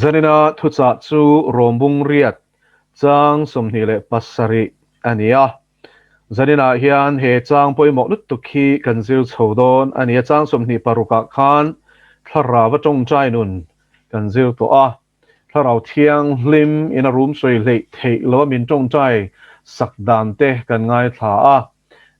Zanina thuchah chu Rawmbung riat chang 27 a ni a. Zaninah hian he chang pawimawh lutuk hi kan zir chho dawn a ni a. Chang 26 ah khan Thlarau a tawngtai nun kan zir tawh a. Thlarau Thianghlim in a rum sawi hleih theih lo a min tawngtai sak dan te kan ngaithla a.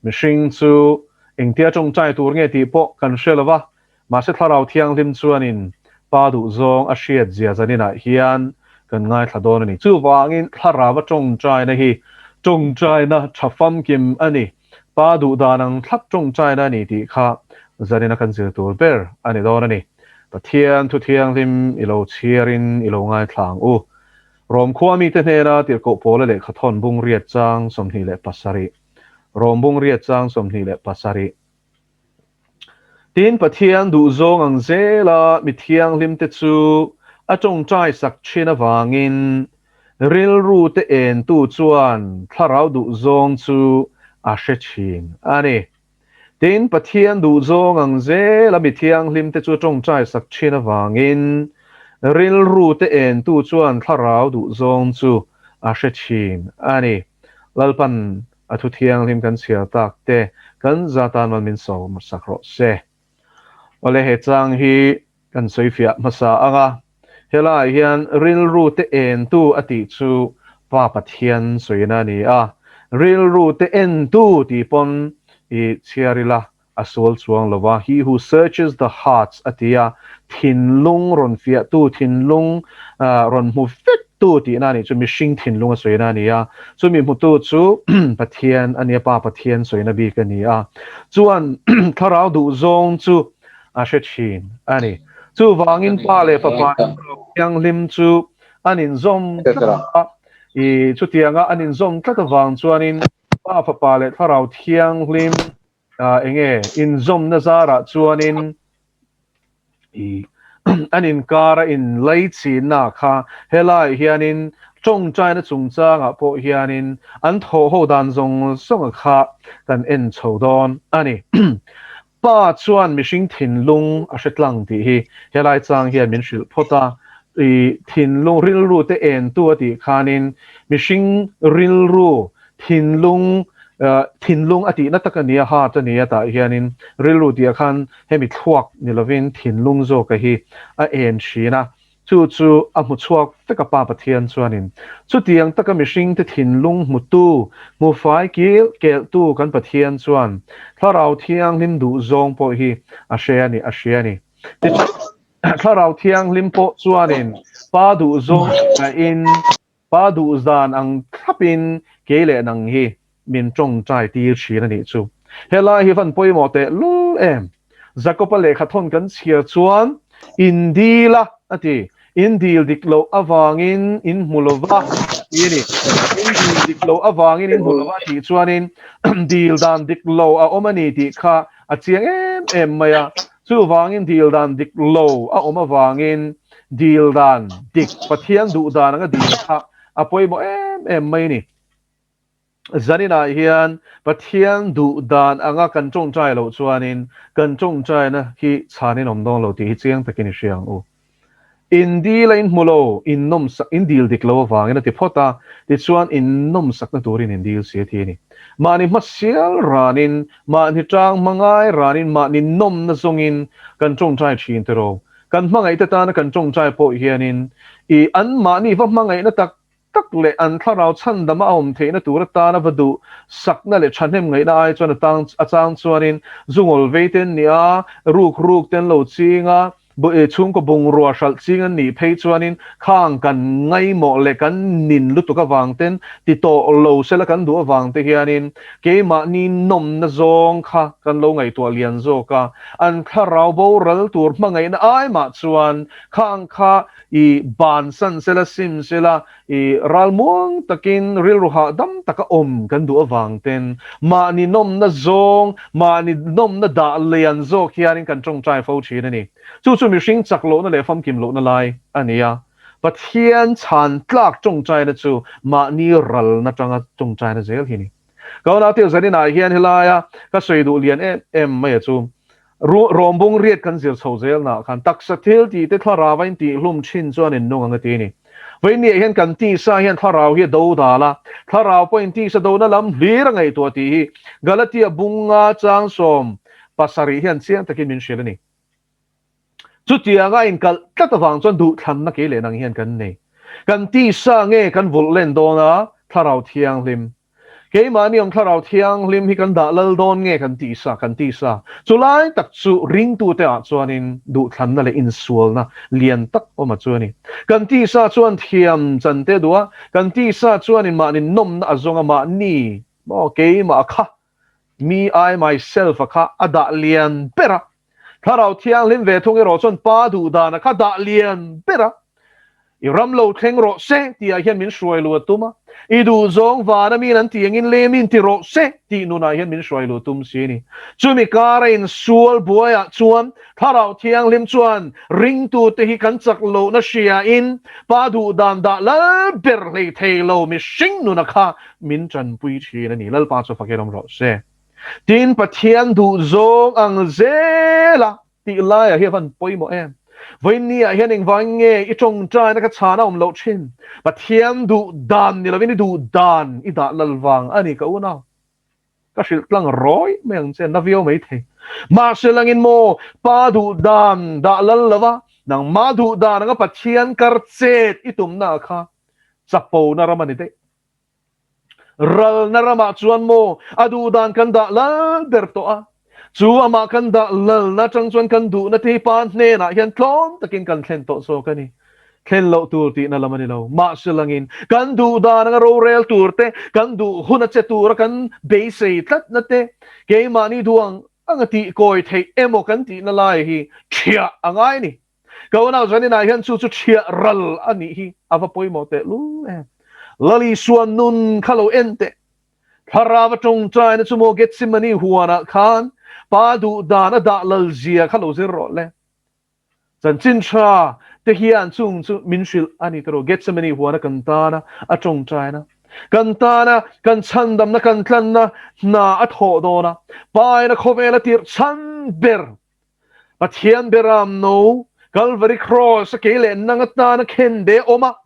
Mihring chu engtia tawngtai tur nge tih pawh kan hre lo va, Mahse Thlarau Thianghlim chuanin Pa duhzawng a hriat zia zaninah hian kan ngaithla dawn a ni. Chuvangin Thlarauva tawngtaina hi tawngtaina tha famkim a ni. Pa duh dan ang thlap tawngtaina a ni tih kha zanina kan zir tur ber a ni dawn a ni. Pathian thu thianghlim i lo chhiarin i lo ngaithla ang u. Rom khua mite hnena tirhkoh pawla lehkha thawn bung riat chang 27. Rom bung riat chang 27. Tin, Pathian duhzawng ang zela mi thianghlimte chu a tawngtai sak thin avangin rilru te entu chuan thlarau duhzawng chu a hre thin a ni. Tin, Pathian duhzawng ang zela mi thianghlimte chu a tawngtai sak thin avangin rilru te entu chuan thlarau duhzawng chu a hre thin a ni. Lalpan A thu thianghlim kan chhiar tak te kan za tan mal min sawm sak rawh se. Awle he chang hi kan sawi fiah hmasa ang a, helaiah hian rilru te entu a tih chu Pa Pathian sawina a ni a, rilru te entu tih pawn i chhiar ila a sual chuang lo va, He who searches the hearts a ti a, thinlung rawn fiahtu, thinlung rawn hmu vektu tihna a nih chu, mihring thinlung a sawina a ni a, chumi hmutu chu Pathian a nia, Pa Pathian sawina bik a ni a, chuan thlarau duhzawng chu a hre thin a ni. Chuvangin Pa leh Fapa Thianghlim chu an inzawm tlat a, i chutianga an inzawm tlat avang chuanin Pa, Fapa leh Thlarau Thianghlim enge inzawmna zarah chuanin i an inkara in laichinna kha helaiah hianin tawngtaina chungchangah pawh hianin an thawh ho dan zawng zawnga kha kan en chho dawn a ni. Pa chuan mihring thinlung a hre tlang tih hi helai chang hian min hrilh phawt a, i thinlung rilru te entu a tih khanin mihring rilru Thinlung, thinlung a tihna tak a nia, heart a nia tah hianin rilru tihah khan hemi thluak ni lovin thinlung zawka hi a en thin a, chu chu a hmu chhuak vek a Pa Pathian chuanin chutiang taka mihringte thinlung hmutu, hmufai kil kelhtu kan Pathian chuan Thlarau Thianghlim duhzawng pawh hi a hre a ni, a hria a ni. Tichuan, Thlarau Thianghlim pawh chuanin Pa duhzawng in Pa duh zan ang thlapin kei leh nang hi min tawngtai tir thin a nih chu. Helai hi van pawimawh teh lul em? Jakob-a lehkha thawn kan chhiar chuan, In dil a, a ti. In dil dik loh avangin in hmu lo va, ti a ni. In dil dik loh avangin in hmu lo va tih chuanin dil dan dik lo a awm a ni tih kha a chiang em em mai a. Chuvangin dil dan dik lo a awm avangin dil dan dik, Pathian duh dan anga dil kha a pawimawh em em mai a ni. Zaninah hian Pathian duh dan anga kan tawngtai loh chuanin kan tawngtaina hi chhanin awm dawn lo tih hi chiang takin i hria ang u. In dil a in hmu lo, in nawmsak, in dil dik lo avangin a ti phawt a, tichuan in nawmsakna turin in dil si a ti a ni. Mahni hmasial ranin, mahni tang hmangai ranin, mahni nawmna zawngin kan tawngtai thin tiraw? Kan hmangaihte tana kan tawngtai pawh hianin i anmahni va hmangaihna tak tak leh an thlarau chhandama a awm theihna tur atana va duh sakna leh thahnem ngaihna ai chuan a tang a chang chuanin zungawl vei te an ni a, ruk ruk te an lo ching a, chhungkaw bungrua hralh ching an nih phei chuanin khang kan ngaimawh leh kan nin lutuk avang ten ti tawh lo sela kan duh avang te hianin keimahni nawmna zawng kha kan lo ngaihtuah lian zawk a, an thlarau boral tur hmangaihna ai mah chuan khang kha I bansan sela, sim sela, i ralmuang takin rilru hahdam taka awm kan duh avang ten mahni nawmna zawng, mahni nawmna dah lian zawk hianin kan tawngtai fo thin a ni. Chu chu mihring chak lohna leh famkim lohna lai a ni a. Pathian chhan tlak tawngtaina chu mahni ralna tanga tawngtaina zel hi a ni. Ka unau Tirzaninah hian helaia ka sawi duh lian em em mai a chu. Rawmbung riat kan zir chho zel naah khan taksa thil tih te thlarau a intihhlum thin chuan in nung ang a ti a ni. Vawinia hian kan tisa hian thlarau hi a do dal a, thlarau pawhin tisa dona lam hlir a ngaihtuah tih hi Galatia bunga chang 17 hian chiang takin min hrilh a ni. Chutianga a inkalh tlat avang chuan duhthlanna kei leh nang hian kan nei. Kan tisa nge kan vulh len dawn a, thlarau thianghlim. Keimahni awm thlarau thianghlim hi kan dah lal dawn nge kan tisa, kan tisa. Chulai tak chu ringtute ah chuanin duhthlanna leh insualna lian tak awm a chu a ni. Kan tisa chuan thiam chan te duh a, kan tisa chuanin mahni nawmna a zawng a, mahni maw keimah a kha, me, I, myself a kha a dah lian ber a. Thlarau Thianghlim ve thung erawh chuan Pa duhdan a kha dah lian ber a, I ram lo thleng rawh se tihah hian min hruai lu a tum a, I duhzawng vana miin an tih angin lem in ti rawh se tih nunah hian min hruai lu a tum si a ni. Chumi kara insual buaiah chuan Thlarau Thianghlim chuan ringtute hi kan chak lohna hriain Pa duhdan dah lal ber hlei thei lo mihring nuna kha min tanpui thin a ni. Lalpa chu fakin awm rawh se. Tin, Pathian duhzawng ang zela tih laiah hi a van pawimawh em? Vawiinniah hian engvangin nge i tawngtaina kha chhan a awm loh thin? Pathian duh dan ni lovin i duh dan i dah lal vang a ni ka unau. Ka hrilh tlang rawi mai ang che, na viau mai thei. Mahse langin maw, Pa duh dan dah lal lova, nangmah duh dan anga Pathian kar chet i tumna kha chapona ram a ni daih. Ralna ramah chuan maw a duhdan kan dah lal ber tawh a, chu amah kan dah lalna atang chuan kan duhna te hi pa hnenah hian tlawm takin kan thlen tawh zawk a ni. Thlen loh tur tihna lam a ni lo. Mahse langin kan duhdan anga rorel tur te, kan duh hun a che tura kan beisei tlatna te, keimahni duh ang anga tihkawi theih emaw kan tihna lai hi thiah a ngai a ni. Ka unau zaninah hian chu chu thiah ral a nih hi a va pawimawh teh lul em. Lal Isua nun kha lo en teh. Thlarau a tawngtaina chu maw Gethsemane huanah khan Pa duh dan a dah lal zia kha lo zir rawh le. Chanchin tha te hian chung chu min hrilh a ni tawh. Gethsemane huana kan tana a tawngtaina, kan tana kan chhandamna kan tlanna hna a thawh dawn a, Pa in a khawvel a tirh chhan ber Pathian beram no, Calvary Cross a kei leh nang atana khen be awm a,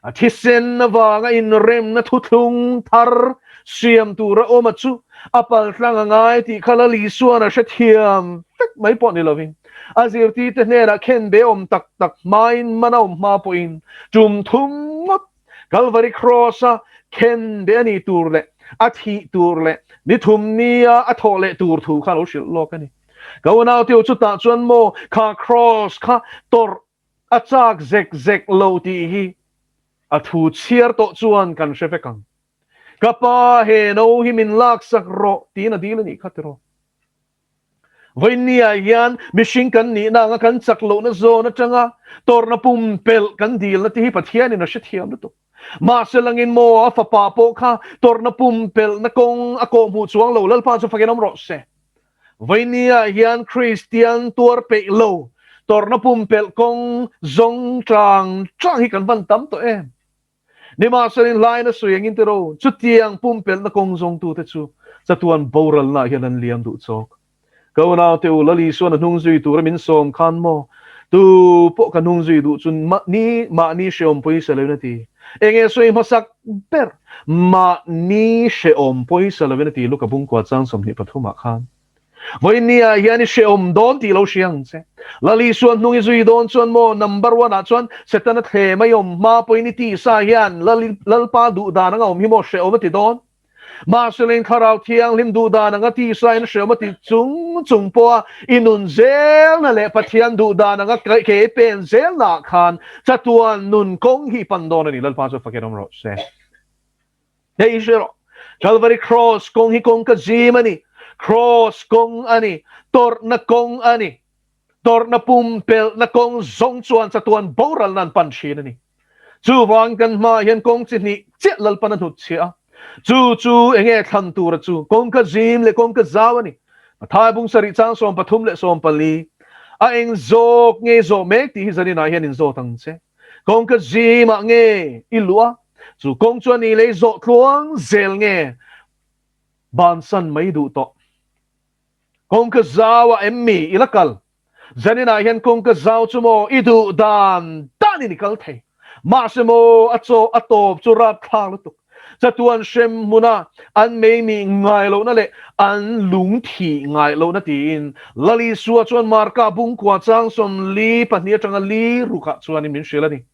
a thisen avanga inremna thuthlung thar siam tura awm a chu a paltlang a ngai tih kha Lal Isuan a hrethiam vek mai pawh ni lovin a zirtirte hnenah khen be awm tak tak hmain man a awm hma pawhin tum thum ngawt Calvary Cross a khen be a nih tur leh a thih tur leh ni thum nia a thawh leh tur thu kha a lo hrilh lawk a ni. Ka unauteu chutah chuan maw kha Cross kha tawrh a chak zek zek lo tih hi a thu chhiar tawh chuan kan hre vek ang. Ka pa he no hi min laksak rawh tiin a dil a nih kha tiraw. Vawiinniah hian mihring kan nihna anga kan chak lohna zawn atanga tawrhna pumpelh kan dilna te hi Pathianin a hrethiam lutuk. Mahse langin maw a fapa pawh kha tawrhna pumpelhna kawng a kawhhmuh chuang lo Lalpa chu fakin awm rawh se. Vawiinniah hian Kristian tuar peih lo tawrhna pumpelh kawng zawng tlang tlang hi kan van tam tawh em? Nimahselain hlain a sawi angin tiraw, chutiang pumpelhna kawng zawngtute chu chatuan boralnaah hian an liam duh chawk. Ka unaute u, Lal Isuan a hnung zui tura min sawm khan maw, tu pawh ka hnung zui duh chu mahni mahni hrehawm pawisa loin a ti. Enge sawi hmasak ber? Mahni hrehawm pawisa loin a ti Luka bungkua chang 23 ah khan. Vawiinniah hian i hrehawm dawn tih lo hria ang che. Lal Isua hnung i zui dawn chuan maw number one ah chuan Setana thlem a i awm hma pawhin i tisa hian Lalpa duh dan anga awm hi maw hrehawm a ti dawn. Mahse Thlarau Thianghlim duh dan anga tisa in hrehawm a ti chung chung pawha i nun zelna leh Pathian duh dan anga ke pen zelna ah khan chatuan nun kawng hi i pan dawn a ni. Lalpa chu fakin awm rawh se. Hei hre rawh, Calvary Cross kawng hi kawng ka zim a ni, Cross kawng a ni, tawrhna kawng a ni, tawrhna pumpelhna kawng zawng chuan chatuan boralna an pan thin a ni. Chuvang kan hmaah hian kawng chi hnih chiah Lalpan a hnutchhiah a, chu chu enge thlan tura chu kawng ka zim leh kawng ka zau a ni. Mathai bung sarih chang 13 leh 14 a eng zawk nge zawh mek tih hi zaninah hian inzawt ang che. Kawngka zimah nge i luh a, chu kawng chuan i lei zawh tluang zel nge bansan mai duh tawh. Kawngka zau ah em mi i la kal? Zanin ah hian kawngka zau chu maw i duh dan dan in i kal thei. Mahse maw a chaw a tawp chu rapthlak lutuk. Chatuan hrem hmuna an mei mi ngai lohna leh an lung thih ngai lohna tiin Lal Isua chuan Marka bungkua chang 42 atanga li rukah chuanin min hrilh a ni.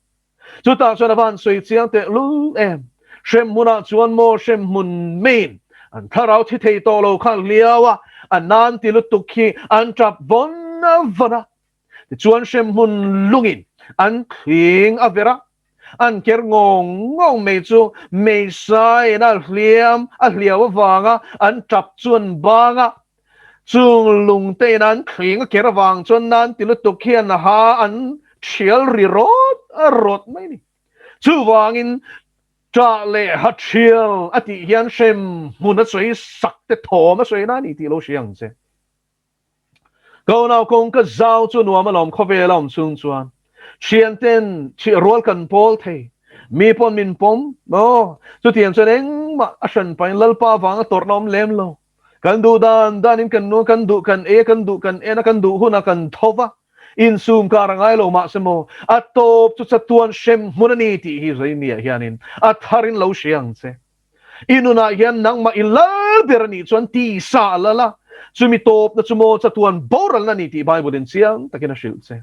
Chutah chuan a van sawi chiang teh lul em. Hrem hmunah chuan maw hrem hmun main an thlarau thi thei tawh lo kha hliau a, a nan ti lutuk hi an tap vawn vawn a. Tichuan hrem hmun lungin an thling a ver a, an ker ngawng ngawng mai chu meisaiin a hliam a hliau avanga an tap chu an bang a. Chung lungtein an thling a ker avang chuan nan ti lutuk hian a ha an thial ri rawt a rawt mai a ni. Chuvangin ṭah leh ha thial a tih hian hrem hmun a sawi sak te thawm a sawi na a ni tih lo hria ang che. Ka unau kawngka zau chu nuam alawm khawvel a awm chhung chuan thianten rual kan pawl thei, mi pawn min pawm maw? Chutiang chuan engmah a hran pahin Lalpa vanga tawrhna awm lem lo. Kan duh dan danin kan nu kan duh kan ei a, kan duh kan en a, kan duh hunah kan tho va, insum kar a ngai lo mahse maw a tawp chu chatuan hrem hmun a ni tih hi Zaimiah hianin a tharin lo hria ang che. I nunah hian nangmah i lal ber a nih chuan tisa a lal a, chumi tawpna chu maw chatuan boralna a ni tih Bible in chiang takin a hrilh che.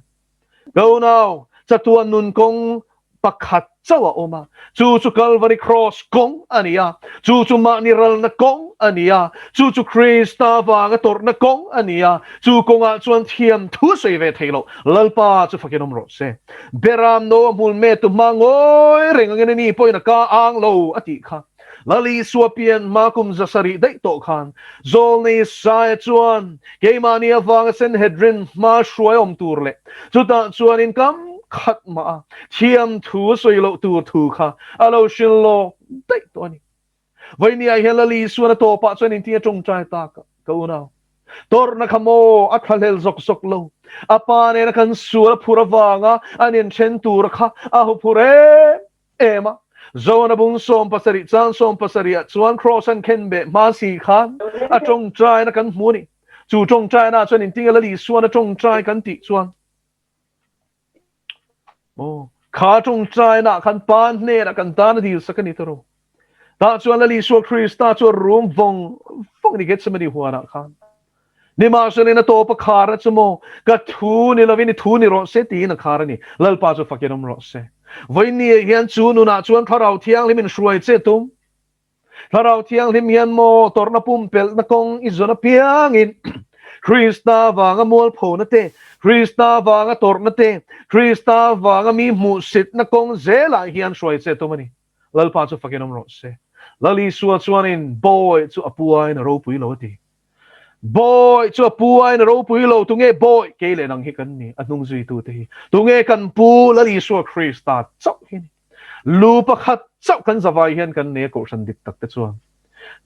Ka unau, chatuan nun kawng pakhat chauh a awm a, chu chu Kalvari Cross kawng a ni a, chu chu mahni ralna kawng a ni a, chu chu Krista vanga tawrhna kawng a ni a, chu kawngah chuan thiam thu sawi ve thei loh Lalpa chu fakin awm rawh se. Beram no a hmul met tu hma ngawi reng angin a ni pawhin a ka ang lo a tih kha. Lal Isua pian hma kum 700 daih tawh khan Zawlnei Saia chuan keimahni avanga Sanhedrin hma hruai awm tur leh chutah chuanin kam khat mah a thiam thu a sawi loh tur thu kha a lo hrilh lawk daih tawh a ni. Vawinia hian Lal Isuan a tawpah chuan inti a tawngtai tak a, ka unau. Tawrhna kha maw a thlahlel zawk zawk lo. A pa nena kan sual a phur avanga an inthen tur kha a huphur em em a. Zona bung 70 chang 70 ah chuan Kraws an khen beh hma si khan a tawngtaina kan hmu a ni. Chu tawngtaina ah chuan intinga Lal Isuan a tawngtai kan tih chuan maw kha tawngtaina ah khan Pa hnenah kan tan a dil sak a ni ta ro. Tah chuan Lal Isua Krista chu a rum vawng vawng a ni Gethsemane huanah khan. Nimahselain a tawp a khar a chu maw? Ka thu ni lovin i thu ni rawh se tiin a khar a ni. Lalpa chu fakin awm rawh se. Vawinia hian chu nunah chuan Thlarau Thianghlim in hruai che tum. Thlarau Thianghlim hian maw tawrhna pumpelhna kawng i zawn apiangin Krista vanga mualphona te, Krista vanga tawrhna te, Krista vanga mi hmuhsitna kawng zelah hian hruai che tum a ni. Lalpa chu fakin awm rawh se. Lal Isua chuanin bawi chu a pu aiin a ropui lo a ti. Bawi chu a pu aiin a ropui lo, tunge bawi? Kei leh nang hi kan ni, a hnung zuitute hi. Tunge kan pu Lal Isua Krista chauh hi ni. Lu pakhat chauh kan zavai hian kan nei a kohhran dik tak te chuan.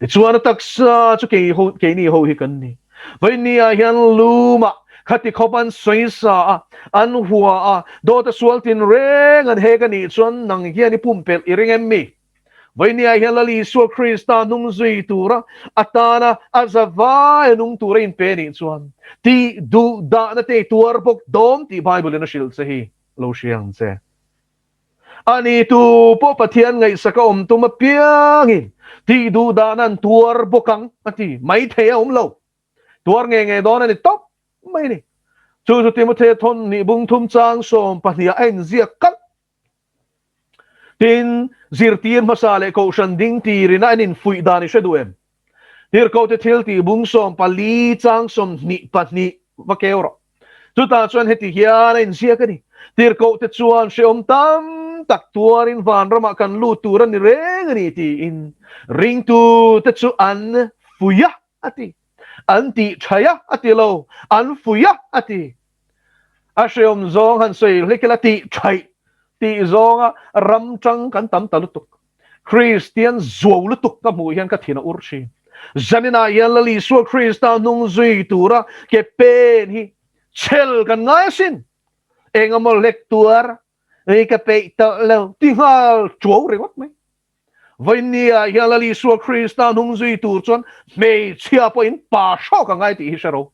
Tichuan a taksa chu kei ho, keini ho hi kan ni. Vawinia hian lumah khati khawp an sawisa a, an hua a, dawt a sual tinreng an hek a nih chuan nang hian i pumpelh i ring em mi? Vawinia hian Lal Isua Krista hnung zui tura atana a zavai a nung tura inpe nih chuan tih duh dahna te i tuar bawk dawm tih Bible in a hrilh che hi lo hria ang che. A ni tu pawh Pathian ngaihsak a awm tum apiangin tih duh dahna an tuar bawk ang a ti mai thei a awm lo. Tuar nge nge dawn a ni tawp mai a ni. Chu chu Timothea thawn nih bung thum chang 12 ah a inziak kalh. Tin, zirtir hmasa leh kohhran ding tirin a en infuih dan i hre duh em? Tirhkohte thil tih bung 14 chang 22 va keu rawh. Chutah chuan heti hian a inziak a ni, Tirhkohte chuan hrehawm tam tak tuarin vanramah kan lut tur a ni reng a ni tiin ringtute chu an fuih a, a ti. An tih thaih a, a ti lo, an fuih a, a ti. A hrehawm zawng han sawi hlek ila tih thaih tih zawnga ram tang kan tam ta lutuk. Kristian zuau lutuk ka hmuh hian ka thin a ur thin. Zaninah hian Lal Isua Krista hnung zui tura ke pen hi chhel kan ngai asin. Engemaw hlek tuar ei ka peih tawh lo ti nghal tuau ringawt mai. Vawinia hian Lal Isua Krista hnung zui tur chuan hmeichhia pawhin pa hrawk a ngai tih hi hre ro.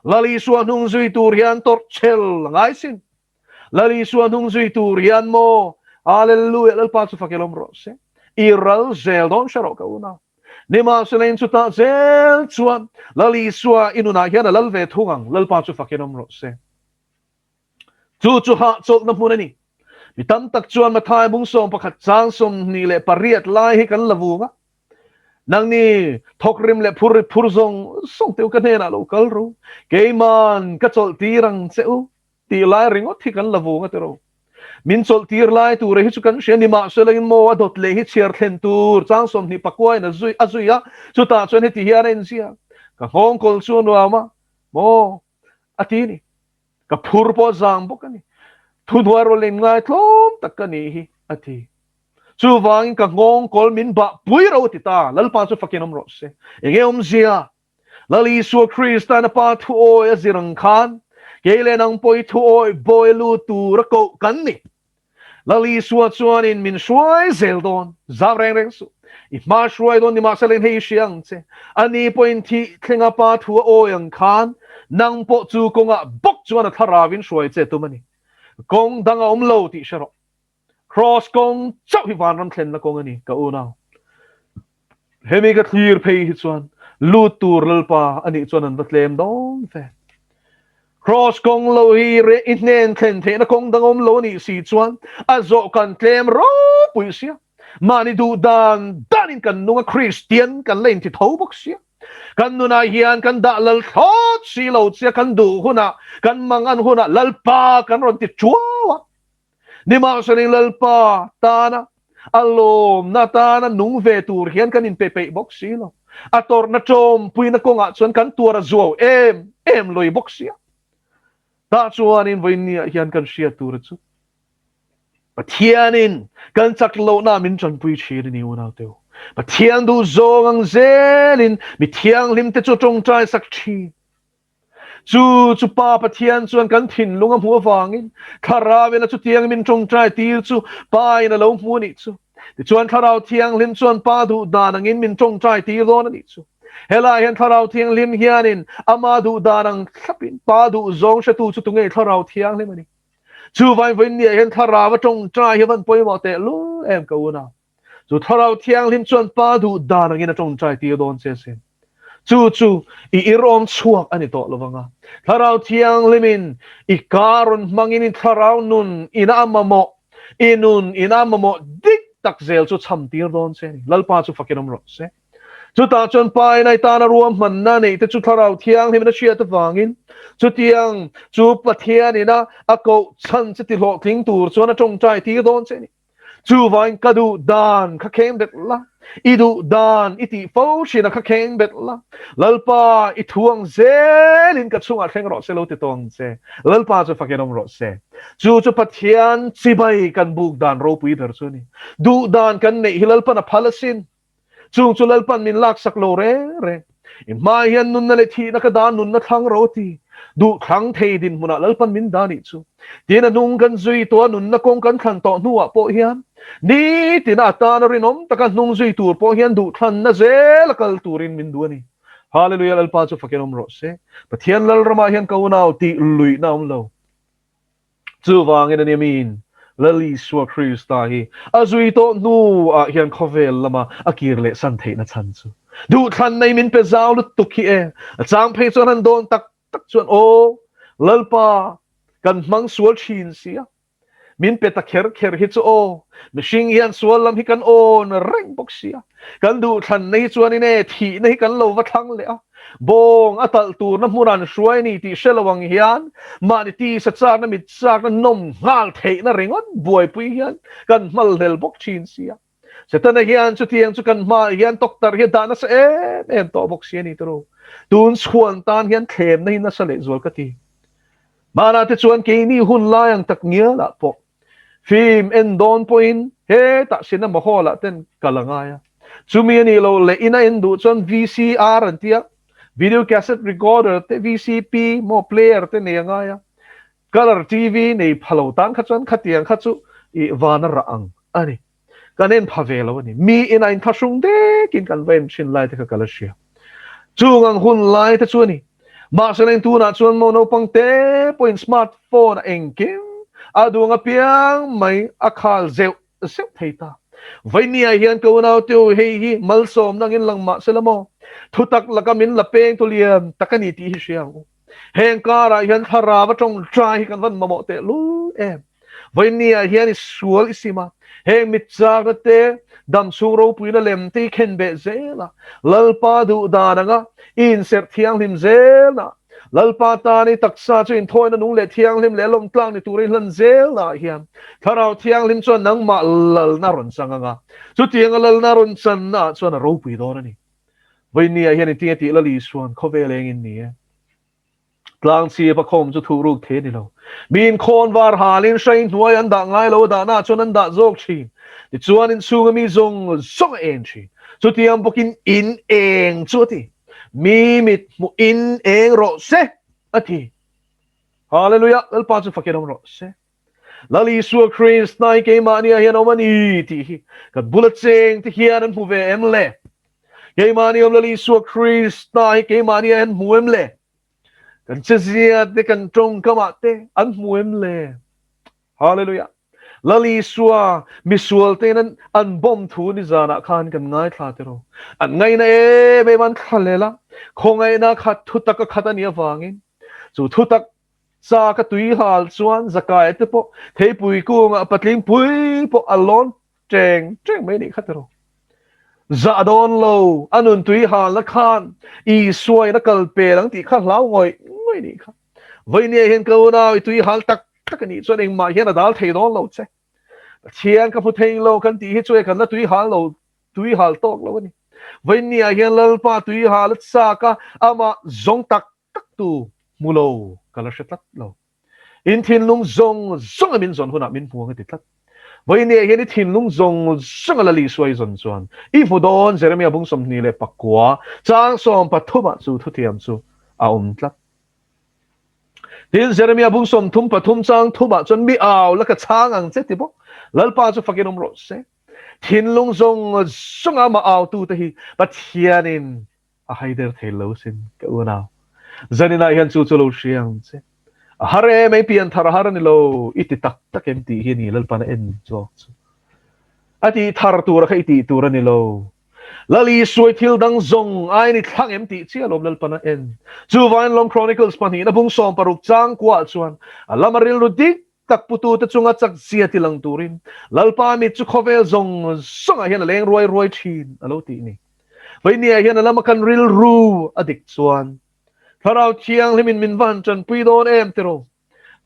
Lal Isua hnung zui tur hian tawrh chhel a ngai sin. Lal Isua hnung zui tur hian maw? Hallelujah! Lalpa chu fak ilawm rawh se. I ral zel dawn hre rawh ka unau. Nimahsela in chutah zel chuan Lal Isua i nunah hian a lal ve thung ang. Lalpa chu fak ilawm rawh se. Chu chu hahchawlhna hmun a ni. Mi tam tak chuan Mathai bung 11 chang 28 lai hi kan la vung a. Nangni thawkrim leh phur rit phur zawng zawng te u ka hnenah lo kal ru. Keiman ka chawlh tir ang che u tih lai ringawt hi kan la vung a tiro. Min chawlh tir lai tura hi chu kan hria nimahsela in maw a dawt leh hi chhiar thlen tur chang 20 pakua in a zui a zui a. Chutah chuan heti hian a inziak. Ka nghawngkawl chu a nuam a maw a ti ni. Ka phur pawh zang bawk a ni. Thuhnuai rawl in ngai tlawm tak ka nih hi, a ti. Chuvangin ka nghawngkawl min bah pui ro a ti ta. Lalpa chu fakin awm rawh se. Enge awmzia? Lal Isua Krista'n a Pa thuawi a zir ang khan, kei leh nang pawh i thuawi bawi lut tur a koh kan ni. Lal Isua chuanin min hruai zel dawn, zam reng reng suh. I hma hruai dawn nimahsela in hei i hria ang che. Ani pawhin thih thlenga Pa thu a awi ang khan nang pawh chu kawngah bawk chuan a thlarauin hruai che tum a ni. Kawng dang a awm lo tih hre rawh. Kraws kawng chauh hi vanram thlenna kawng a ni, ka unau. Hemi ka thlir phei hi chuan lut tur Lalpa a nih chuan an va tlem dawn ve. Kraws kawng lo hi reh i hnen thlen theihna kawng dang awm lo a nih si chuan a zawh kan tlem ropui sia. Mahni duh dan danin kan nung a, Kristian kan la inti tho bawk sia. Kan nunah hian kan dah lal thlawt si lo chia, kan duh hunah, kan mangan hunah Lalpa kan rawn ti tuau a. Nimahselain Lalpa tana a lawmna tana nung ve tur hian kan inpe peih bawk si lo. A tawrhna tawmpuina kawngah chuan kan tuar a zuau em em loi bawk si a. Tah chuanin vawiinniah hian kan hriat tur chu Pathianin kan chak lohna min tanpui thin a ni unaute u. Pathian duh zawng ang zelin mi thianghlimte chu tawngtai sak thin. Chu chu Pa Pathian chuan kan thinlung a hmuh avangin Thlarauin a chutiang min tawngtai tir chu Pa in a lo hmu a nih chu. Tichuan Thlarau Thianghlim chuan Pa duh dan angin min tawngtai tir dawn a nih chu. Helai hian Thlarau Thianghlim hianin ama duh dan ang thlapin Pa duh zawng hretu chu tunge Thlarau Thianghlim a ni. Chuvain vawiin niah hian Thlarau a tawngtai hi van pawimawh tehlul em ka unau. Chu Thlarau Thianghlim chuan Pa duh dan angin a tawngtai tir dawn che sin. Chu chu i irawm chhuak a ni tawh lo vang a. Thlarau Thianghlimin i ka rawn hmangin i thlarau nun ina a mamawh, i nun ina a mamawh dik tak zel chu cham tir dawn che a ni. Lalpa chu fakin awm rawh se. Chutah chuan Pa in a i tana ruahmanna neih te chu Thlarau Thianghlimin a hriat avangin chutiang chu Pathian ina a koh chhan che tihlawhtling tur chuan a tawngtai tir dawn che a ni. Chuvain ka duh dan kha kheng bet la, i duh dan i tih fo thin a kha kheng bet la, Lalpa i thu ang zelin ka chungah thleng rawh se lo ti tawng che, Lalpa chu fakin awm rawh se. Chu chu Pathian chibai kan buk dan ropui ber chu a ni. Duh dan kan neih hi Lalpan a phal asin. Chung chu Lalpan min laksak lo reng reng. I hmai hian nunna leh thihna ka dan nunna thlang ro ti. Duh thlang thei dinhmunah Lalpan min dah nih chu. Tin a hnung kan zui tawh a nunna kawng kan thlan tawh hnuah pawh hian nitina atana rinawm taka hnung zui tur pawh hian duh thlanna zel a kal turin min duh a ni. Hallelujah Lalpa chu fakin awm rawh se. Pathian Lalramah hian ka unau tih luihna awm lo. Chuvangin a ni miin Lal Isua Krista hi a zui tawh hnuah hian khawvel lama a kir leh san theihna chhan chu duhthlan nei min pe zau lutuk hi e. A chang phei chuan han dawn tak tak chuan aw Lalpa kan hmang sual thin si a, min pe ta kher kher hi chu aw mihring hian sual lam hi kan awn reng bawk si a, kan duhthlanna hi chuanin e thihna hi kan lo va thlang leh a. Bawng a talh turna hmun an hruai ni tih hre lo ang hian mahni tisa chakna mit chakna nawm nghal theihna ringawt buaipui hian kan hmalhlel bawk thin si a. Setana hian chutiang chu kan hmaah hian tawktarh hi a dah nasa em em tawh bawk si a ni tiro. Tun chhuan tan hian thlemna hi nasa lehzual ka ti. Hmanah te chuan keini hun lai ang tak ngialah pawh Film en dawn pawhin hetah cinema hall ah ten kal a ngai a. Chumi a nih loh leh ina en duh chuan VCR an tia, video cassette recorder te VCP maw player te nei a ngai a. Colour TV nei pha lo tan kha chuan khatiang kha chu i van a rah ang a ni. Kan en pha ve lo a ni. Mi ina inthlahrung dekin kan va en thin lai te kha ka la hria. Chung ang hun lai te chu a ni. Mahse leng tunah chuan maw naupang te pawhin smartphone a engkim a duang apiang mai a khal zeuh zeuh thei ta. Vainia hian ka unau te u hei hi malsawmna angin lang mah sela maw thutak laka min la peng tu lian tak a ni tih hi hria ang u. Heng karah hian thlarau a tawngtai hi kan van mamawh teh lul em. Vainia hian i sual i sim a, heng mit chakna te, dam chhung ropuina lem te i khen beh zel a, Lalpa duh dan anga i inserh thianghlim zel a, Lalpa tan i taksa chu inthawina nung leh thianghlim leh lawmtlak ni tura i hlan zel ah hian Thlarau Thianghlim chuan nangmah lalna rawn chang anga, chutianga lalna rawn channa ah chuan a ropui dawn a ni. Vawinia hian intinge tih Lal Isuan khawvel engin ni e. Tlang chhip a khawm chu thuh ruk thei a ni lo. Miin khawn var halin hrai hnuai an dah ngai lo a dahna chuan an dah zawk thin. Tichuan inchhunga mi zawng zawng a eng thin. Chutiang bawkin in eng chu a ti. Mi mit hmuh in eng rawh se a ti. Hallelujah! Lalpa chu fakin awm rawh se. Lal Isua Krista hi keimahni ah hian awm a ni tih hi kan bula cheng te hian an hmu ve em le? Keimahni awm Lal Isua Krista hi keimahni ah hian hmu em le? Kan chezia te kan tawngkamah te an hmu em le? Hallelujah! Lal Isua misual tein an an bawm thu nizanah khan kan ngaithla tiraw. An ngaihna em em an thla lel a, khawngaihna khat thutak a khat a nih avangin chu thutak Sa ka tui hal chuan Zakaia te pawh theipui kungah patling pui pawh a lawn ṭeng ṭeng mai nih kha tiraw. Zah dawn lo, a nun tui halna khan Isuain a kal pel ang tih kha hlau ngawih ngawih nih kha. Vawinia hian ka unau i tui hal tak tak a nih chuan engmah hian a dal thei dawn lo che. Pathian ka hmu thei lo kan tih hi chu e kan la tui hal lo, tui hal tawk lo a ni. Vawinia hian Lalpa tui hal a chak a, amah zawng tak tak tu hmu lo ka la hre tlat lo. In thinlung zawng zawng a min zawn hunah min hmu ang a ti tlat. Vawinia hian i thinlung zawng zawng a la Isua i zawn chuan i hmu dawn Jeremia bung 29 chang 13 ah chu thutiam chu a awm tlat. Tin Jeremia bung 33 chang thum ah chuan mi au la ka chhang ang che ti bawk. Lalpa chu fakin awm rawh se. Thinlung zawng zawng a amah au tu te hi Pathianin A haider thei lo sin ka unau. Zaninah hian chu chu lo hria ang che. A har em ei pian thar a har a ni lo i ti tak tak em tih hi a ni Lalpan a en zawk chu. A tih thar tura kha i tih tur a ni lo. Lal Isuai thil dang zawng aiin i thlang em tih chiah alawm Lalpan a en. Chuvangin lawm Chronicles pahnihna bung 16 chang kuah chuan a lama rilru dik tak putute chunga chak zia ti lang turin Lalpa mit chu khawvel zawng zawngah hian a leng ruai ruai thin a lo tih ni. Vainia hian a lama kan rilru a dik chuan Thlarau Thianghlimin min va han tanpui dawn em tiraw?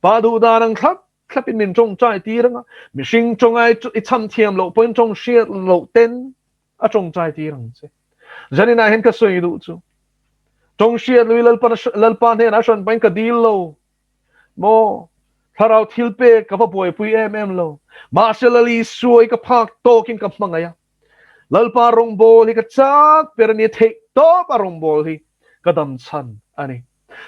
Pa duh dan ang thlap thlapin min tawngtai tir anga, mihring tawngai i cham thiam loh pawhin tawng hriat loh ten a tawngtai tir ang che. Zaninah hian ka sawi duh chu tawng hriat lui Lalpa hnenah hran pahin ka dil lo. Maw? Thlarau thil pek ka va buaipui em em lo. Mahse Lal Isua i ka phak tawkin ka hmangaih a. Lalpa rawngbâwl hi ka chak ber a ni, theih tawp a rawngbâwl hi ka dam chhan a ni.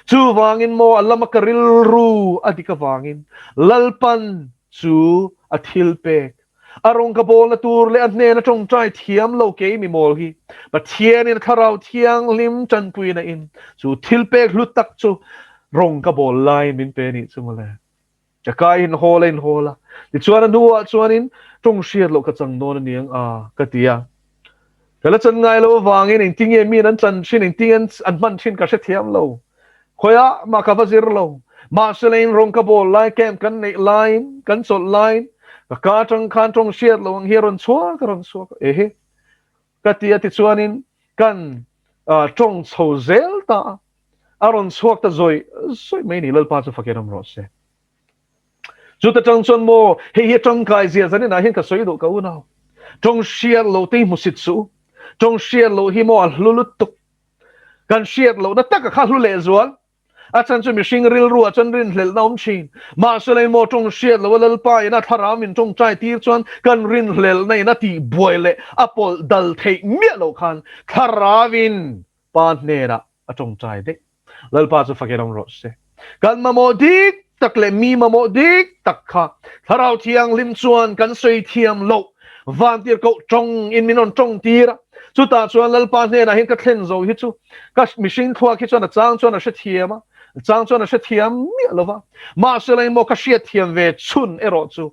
Chuvangin maw a lama ka rilru a dik avangin Lalpan chu a thil pek A rawng ka bawlna tur leh a hnena tawngtai thiam lo kei mi mawl hi Pathianin a Thlarau Thianghlim tanpuina in chu thil pek hlu tak chu rawng ka bawl laiin min pe nih chu mawle. Ka kai in hawl a in hawl a, tichuan a hnuah chuanin tawng hriat loh ka chang dawn a ni ang a ka ti a. Ka la chan ngai lo avangin engtinge miin an chan thin, engtinge an hman thin ka hrethiam lo. Khawiah mah ka va zir lo. Mahse leiin rawng ka bawl lai, camp kan neih laiin, kan chawlh laiin ka ka atang khan tawng hriat lo ang hi a rawn chhuak a rawn chhuak a. Ehe ka ti a tichuanin kan tawng chho zel ta a, a rawn chhuak ta zawih zawih mai ni Lalpa chu fakin awm rawh se. Chuta tang chuan maw hei hi a tangkai zia zaninah hian ka sawi duh ka unau. Tawng hriat loh te hi hmusit suh u. Tawng hriat loh hi maw a hlu lutuk. Kan hriat lohna taka kha hlu lehzual. A chhan chu mihring rilruah chuan rinhlelhna awm thin. Mahse lei maw tawng hriat loh a Lalpa ina thlarau min tawngtai tir chuan kan rinhlelhna in a tihbuai leh a pawlh dal theih miah loh khan thlarauin Pa hnenah a tawngtai daih. Lalpa chu fakin awm rawh se. Kan mamawh dik tak leh mi mamawh dik tak kha Thlarau Thianghlim chuan kan sawi thiam loh vantir koh tawng in min rawn tawng tir a. Chutah chuan Lalpa hnenah hian ka thlen zo hi chu ka mihring thluak hi chuan a chang chuan a hrethiam a, a chang chuan a hrethiam miah lo va. Mahsela engmaw ka hriatthiam ve chhun erawh chu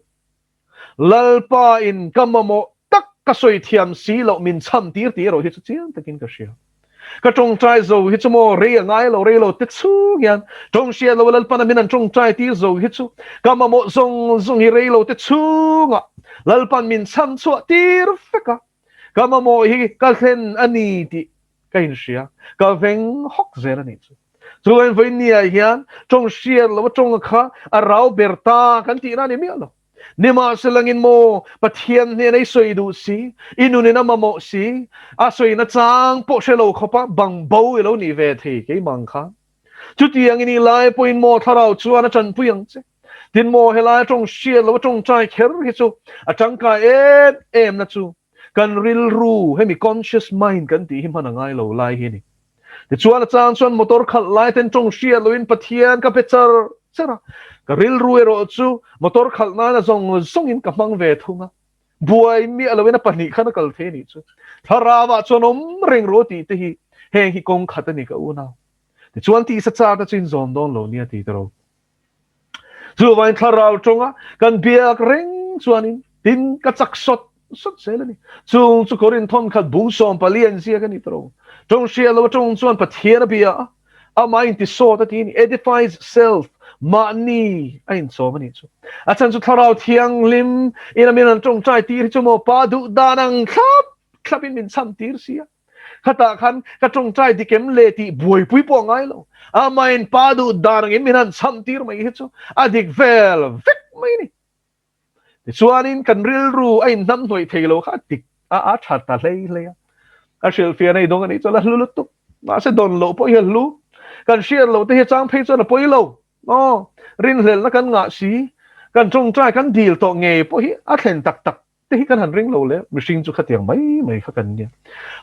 Lalpa in ka mamawh tak ka sawi thiam si loh min chham tir tih erawh hi chu chiang takin ka hria. Ka tawngtai zo hi chu maw rei a ngai lo rei lo te chhung hian tawng hriat lo Lalpan a min an tawngtai tir zo hi chu ka mamawh zawng zawng hi rei lo te chhungah Lalpan min chham chhuah tir vek a, ka mamawh hi ka thlen a ni tih ka inhria, ka veng hawk zel a nih chu. Chuan vawinia hian tawng hriat lo a tawng kha a rau ber ta kan tihna a ni miah lo. Nimahselangin maw Pathian hnena i sawi duh si, i nunin a mamawh si, a sawina chang pawh hre lo khawpa bang bo i lo nih ve thei keimah ang khan. Chutiangin i lai pawhin maw thlarau chuan a tanpui ang che. Tin maw helai tawng hriat lo a tawngtai kher hi chu a tangkai em em na chu kan rilru hemi conscious mind kan tih hi hman a ngai lo lai hi a ni. Tichuan a chang chuan motor khalh lai ten tawng hriat loin Pathian ka pe char char a, ka rilru erawh chu motor khalh nana zawng zawngin ka hmang ve thung a, buai miah loin a pahnih khan a kal thei a nih chu. Thlarauah chuan awm reng rawh tih te hi heng hi kawng khat a ni ka unau. Tichuan tisa chak te chu inzawm dawn lo nia ti tawh. Chuvain thlarau tawnga kan biak reng chuanin tin ka chak sawt sawt zel a ni. Chung chu Korin thawn khat bung 14 an ziak a ni tawh. Tawng hriat lo atawng chuan Pathian a bia a, amah a inti sawt a ti a ni. Edifies self, mahni a inchawm a nih chu. A chhan chu thlarau thianghlim in a min an tawngtai tir hi chu maw pa duh dan ang thlap thlapin min cham tir si a. Khatah khan ka tawngtai dik em le tih buaipui pawh a ngai lo. Amahin pa duh dan angin min han cham tir mai hi chu a dik vel vek mai a ni. Tichuanin kan rilru a inhnam hnuaih thei lo kha a dik a, a tha ta hlei hlei a. A hrilhfiah nei dawng a nih chuan a hlu lutuk. Mahse dawn loh pawh hi a hlu. Kan hriat loh te hi a chang phei chuan a pawi lo. Aw, rinhlelhna kan ngah si, kan tawngtai kan dil tawh ngei pawh hi a thlen tak tak te hi kan han ring lo le, mihring chu khatiang mai mai kha kan nia.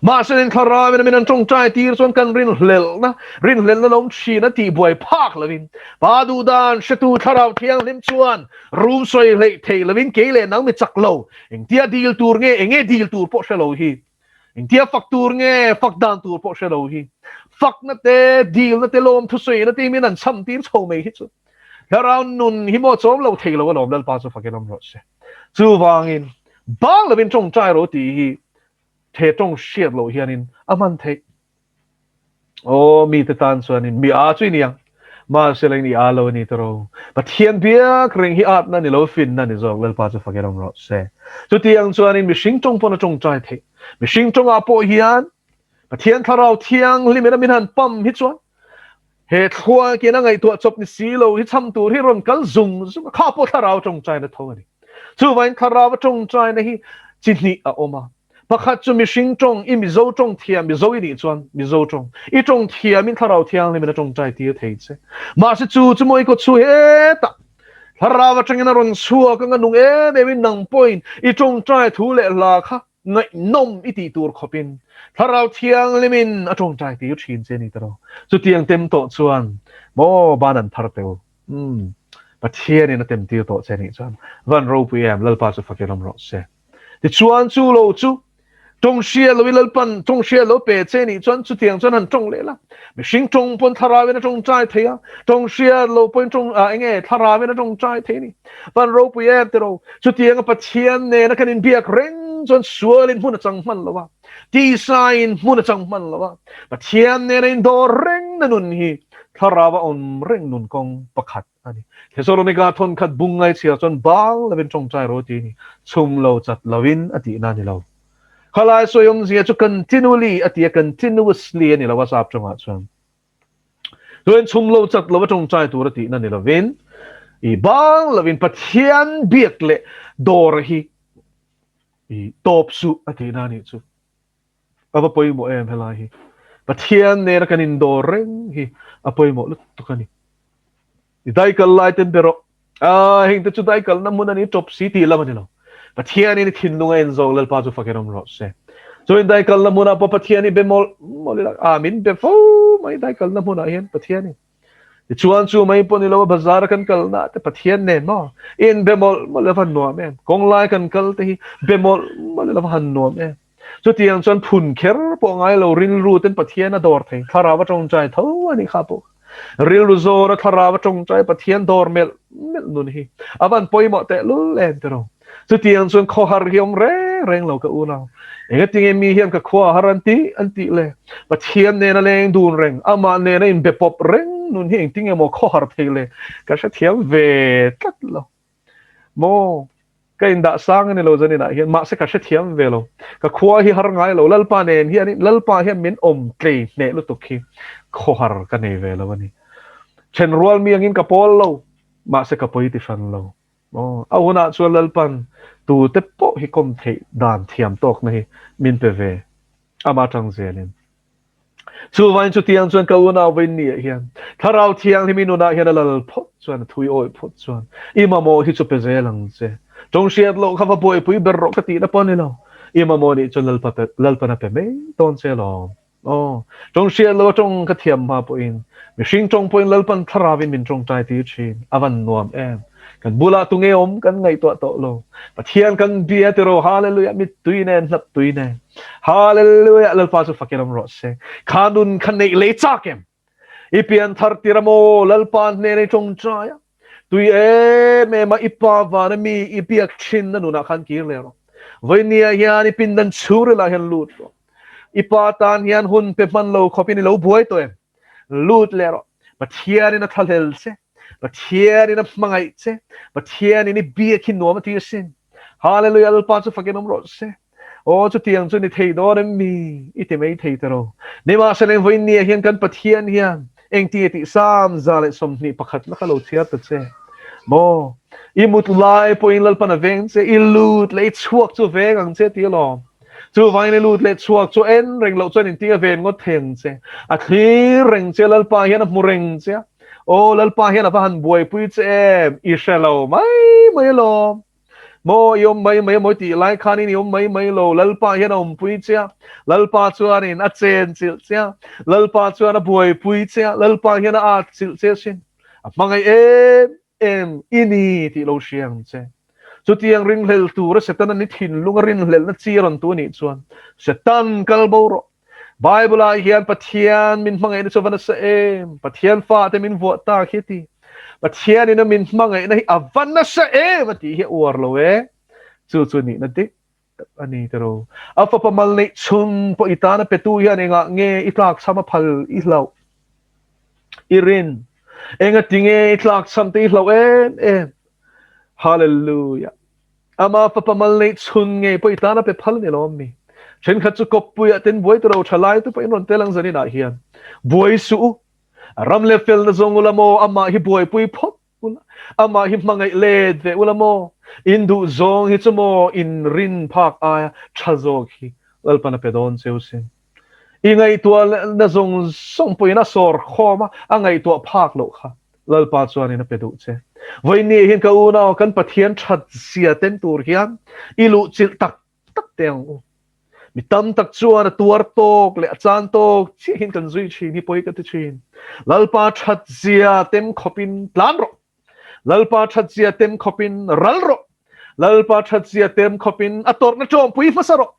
Mahse in thlarau in min an tawngtai tir chuan kan rinhlelhna, rinhlelhna lo awm thin a tih buai phak lovin Pa duhdan hretu thlarau thianghlim chuan rum sawi hleih thei lovin kei leh nang mi chak lo, engtia dil tur nge, enge dil tur pawh hre lo hi, engtia fak tur nge, fak dan tur pawh hre lo hi, fakna te, dilna te, lawm thusawina te min an cham tir chho mai hi chu thlarau nun hi maw chawm lo thei lo alawm Lalpa chu fakin awm rawh se. Chuvangin, bang lovin tawngtai rawh tih hi the tawng hriat loh hianin a hman theih. Aw, mite tan chuanin mi a chu i ni ang. Mahse leng i a lo a ni ta ro. Pathian biak reng hi atna ni lo, finna ni zawk Lalpa chu fakin awm rawh se. Chutiang chuanin mihring tawng pawn a tawngtai theih. Mihring tawngah pawh hian Pathian thlarau thianghlim in a min han pam hi chuan He thluakin a ngaihtuah chawp ni si lo hi chham tur hi rawn kal zung zung a, kha pawh thlarau tawngtaina tho a ni. Chuvangin thlarau a tawngtaina hi chi hnih a awm a. Pakhat chu mihring tawng, i Mizo tawng thiam, Mizo i nih chuan Mizo tawng, i tawng thiamin thlarau thianghlimin a tawngtai tir thei che. Mahse chu chu maw i kawt chhu hetah thlarau atangin a rawn chhuak anga nung em emin nang pawhin i tawngtai thu leh hla kha ngaihnawm i tih tur khawpin Thlarau Thianghlimin a tawngtai tir thin che ni tawh. Chutiang tem tawh chuan maw ban an phar teu. Umm Pathianin a tem tir tawh che nih chuan van ropui em Lalpa chu fakin awm rawh se. Tichuan chu lo chu tawng hria lo i Lalpan tawng hria lo pe che nih chuan chutiang chuan han tawng leh la. Mihring tawng pawn Thlarauin a tawngtai thei a, tawng hria lo pawhin tawng ah enge Thlarauin a tawngtai thei a ni. Van ropui em tiraw? Chutianga Pathian nena kan inbiak reng chuan sualin hmun a chang hman lo a, tisain hmun a chang hman lo a, Pathian nena indawr reng na nun hi Thlarau a awm reng nun kawng pakhat a ni. Thesalonika thawnkhat bung ngaichhiar chuan bang lovin tawngtai rawh ti a ni, chhum lo chat lovin a tihna a ni lo. Khalai sawi awmzia chu continually a ti a, continuously a ni lo a sap tawngah chuan. Chuan chhum lo chat lo a tawngtai tur a tihna ni lovin, i bang lovin Pathian biak leh dawr hi i tawp suh a tihna a nih chu. A va pawimawh em helai hi. Pathian nena kan indawr reng hi a pawimawh lutuk a ni. I daikal lai ten be rawh. A heng te chu daikalna hmun a ni tawp si tih lam a ni lo. Pathianin i thinlung a en zawk Lalpa chu fakin awm rawh se. Chuan daikalna hmunah pawh Pathian i be mawlh mawlh ila a min be fo mai daikalna hmunah hian Pathianin. Tichuan chu mai pawh ni lo a bazar a kan kalna te Pathian nen maw in be mawlh mawlh ila va han nuam em. Kawnglai kan kal te hi be mawlh mawlh ila va han nuam em. Chutiang chuan phun kher pawh ngai lo rilru ten Pathian a dawr thei. Thlarau a tawngtai tho a nih kha pawh. Rilru zawr a thlarau a tawngtai Pathian dawr melh melh nun hi a van pawimawh teh lul em ti ro. Chutiang chuan khawhar hi awm reng reng lo ka unau. Engatinge mi hian ka khua har an tih an tih le? Pathian nena leng dun reng, amah nena inbe pawp reng nun hi engtinge maw khawhar thei le? Ka hrethiam ve tlat lo. Maw? Ka indah sang a ni lo zaninah hian, mahse ka hrethiam ve lo. Ka khua hi har ngai lo, Lalpa nen hian Lalpa hian min awm tlei hneh lutuk hi khawhar ka nei ve lo a ni. Thenrual mi angin ka pawl lo, mahse ka pawi ti hran lo. Aw, a hunah chuan Lalpan tute pawh hi kawm theih dan thiam tawkna hi min pe ve, ama tang zelin. Chuvain chutiang chuan ka unau vain ni ah hian Thlarau Thianghlim i nunah hian a lal phawt chuan a thui awih phawt chuan i mamawh hi chu pe zel ang che. Tawng hriat loh kha va buaipui ber rawh ka tihna pawh a ni lo. I mamawh nih chuan Lalpa Lalpan a pe mai dawn che alawm. Aw, tawng hriat loh a tawng ka thiam hma pawhin mihring tawng pawhin Lalpan Thlarauin min tawngtai tir thin. A van nuam em! Kan bulah tunge awm kan ngaihtuah tawh lo. Pathian kan bia tiraw Hallelujah mittui nen hnap tui nen. Hallelujah Lalpa chu fakin awm rawh se. Kha nun kha neih lei chak em? I pian thar tir a maw Lalpa hnen i tawngtai a. Tui em em a i pa vana mi i biak thin na nunah khan kir leh rawh. Vawinia hian i pindan chhungril ah hian lut rawh. I pa tan hian hun pe hman lo khawpin i lo buai tawh em? Lut leh rawh. Pathianin a thlahlel che. Pathianin a hmangaih che. Pathianin i biak hi nuam a ti asin. Hallelujah Lalpa chu fakin awm rawh se. Aw chutiang chu ni thei dawn em mi? I ti mai thei ta ro. Nimahsela vawiin ni ah hian kan Pathian hian engti tih Psalm 121 na kha lo chhiar ta che. Maw? I mut lai pawhin Lalpan a veng che, i lut leh i chhuak chu veng ang che ti alawm. Chuvangin i lut leh chhuak chu en reng loh chuan inti a ven ngawt thei ang che. A thlir reng che, Lalpa hian a hmu reng che a. Aw Lalpa hian a va han buaipui che em? I hre lo mai mai alawm. Maw i awm mai mai amaw i tih lai khanin i awm mai mai lo. Lalpa hian a awmpui che a, Lalpa chuanin a chenchilh che a, Lalpa chuan a buaipui che a, Lalpa hian a atchilh che asin. A hmangaih em em i ni tih lo hria ang che. Chutiang ringhlel tura Setana ni thinlunga rinhlelhna chi a rawn tu anih chuan Setan kal bo rawh. Bible ah hian Pathian min hmangaihna chu a va nasa em? Pathian fate min vuah tak hi a ti. Pathian in a min hmangaihna hi a va nasa em a tih hi a uar lo e. Chu chu nihna dik tak a ni tiro. A fapa mal neih chhun pawh i tana petu hian engah nge i tlakchham a phal i hlauh? I rin. Engatinge i tlakchham te i hlauh em em? Hallelujah. Ama fapa mal neih chhun ngei pawh i tan a pe phal a ni lawm mi? Thenkhat chu kawppuiah ten buai turo tha lai te pawh in rawn tel ang zaninah hian buai suh u. A ram leh felna zawng ula maw amah hi buaipui phawt ula, amah hi hmangaih let ve ula maw? In duh zawng hi chu maw in rin phak aia tha zawk hi Lalpan a pe dawn cheu sin. I ngaihtuahna zawng zawng pawhin a sawr khawm a, a ngaihtuah phak loh kha Lalpa chuanin a pe duh che. Vawiin hian ka unau kan Pathian that zia ten tur hian i luh chilh tak tak teh ang u. Mi tam tak chuan a tuar tawk leh a chan tawk chiahin kan zui thin hi pawi ka ti thin. Lalpa that zia tem khawpin tlan rawh. Lalpa that zia tem khawpin ral rawh. Lalpa that zia tem khawpin a tawrhna tawmpui hmasa rawh.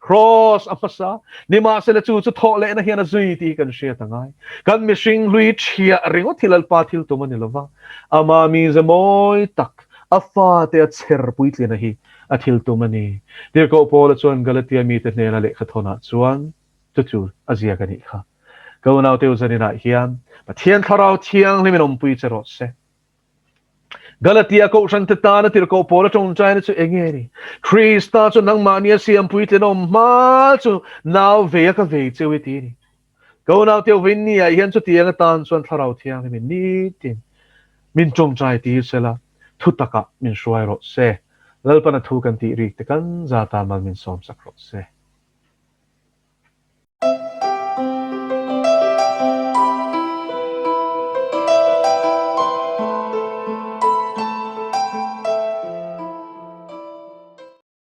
Cross a hmasa, nimahsela chu chu thawh lehna hian a zui tih hi kan hriat a ngai. Kan mihring hlui thiah ringawt hi Lalpa thil tum a ni lova, ama mize mawi tak, a fate a chher puitlina hi a thil tum a ni. Tirhkoh Paula chuan Galatia mite hnena lehkha thawnah chuan chu chu a ziak a nih kha. Ka unaute u zaninah hian Pathian Thlarau Thianghlimin awmpui che rawh se. Galatia kohhrante tana tirhkoh pawl a tawngtaina chu eng nge ni? Krista chu nangmahni a siam puitlin awm hma chu nau vei a ka vei cheu i ti a ni. Ka unau teu vawiin ni ah hian chutiang atan chuan Thlarau Thianghlimin nitin min tawngtai tir sela, thu takah min hruai rawh se. Lalpana thu kan tih rik te kan zata mal min sawmsak rawh se.